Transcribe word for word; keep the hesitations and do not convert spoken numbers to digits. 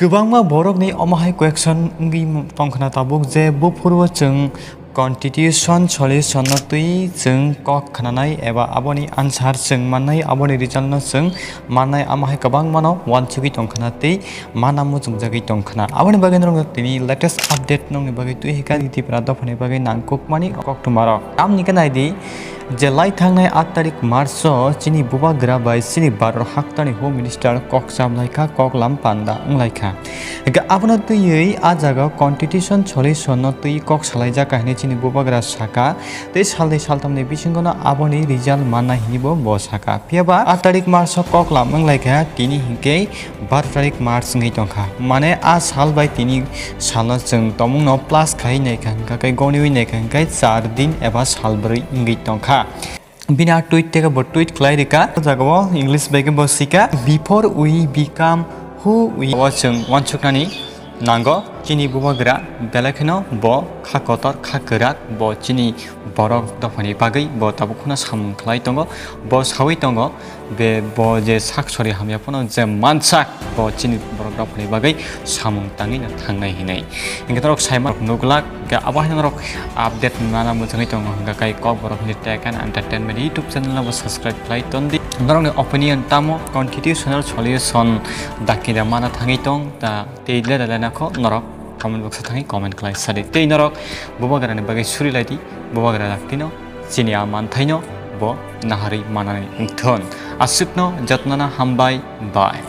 Kwbangma borokni omo hai question wngwi tongkhna tabuk je buphuru o chwng constitution solution no twi chwng kok khnanai eba aboni answer chwng mannai, aboni result no chwng mannai, omo hai kwbangma no uansugwi tongkhna tei mana muchungjagwi tongkhna. Aboni bagwi norok tini latest update nokni bagwi twi hika Tipra dophani bagwi nangkukmani koktwmarok. Tamni khe naidi, je lai thangnai aat tarik March o chini bubagra bai chini Bharat haktani Home Minister kok cham lai kha, kok lam panda wng lai kha. Hingkhe abono twiwi a jaga o constitution solution no twi kok salaijak kha hinwi chini bubagra saka, tei salnwi saltamni bisingo no aboni result manna hinwi bo, bo saka. Phiya ba aat tarik March o kok lam wng lai kha, tini hinkhe baro tarik March wngwi tongkha. Mane a sal bai tini salno chwng tomungno plus khai naikha hwnkha khe goniwi naikha hwnkhe char din eba sal bwrwi wngwi tongkha. Bini a tweet tege bo tweet khlai rika. O jaga o English bai khe bo sika, "Before we become who we are." O chwng uansuknani nango chini bubagra belai kheno bo kha kotor kha kwrak, bo chini borok dophani bagwi bo tabuk kheno samung khlai tongo. Bo sawi tongo, be bo je sak sori hamya phano je mansak, bo chini borok rok ni bagwi samung tangwi no thangnai hinwi. Hingkhe norok saima rok nuglak, hingkhe abo haino norok update mana muchungwi tongo, hingkha kai kok borok ni Tech and Entertainment YouTube channel no bo subscribe khlai tondi. Norok ni opinion tamo constitutional solution dakira mana thangwi tong ta tei leda lena kho norok comment box o thangwi comment khlai sadi. Tei norok bubagra ni bagwi suri lai di, bubagra dak tino chini a manthaino bo naharwi manani wngthon. Aswkno jotnana hambai, bye.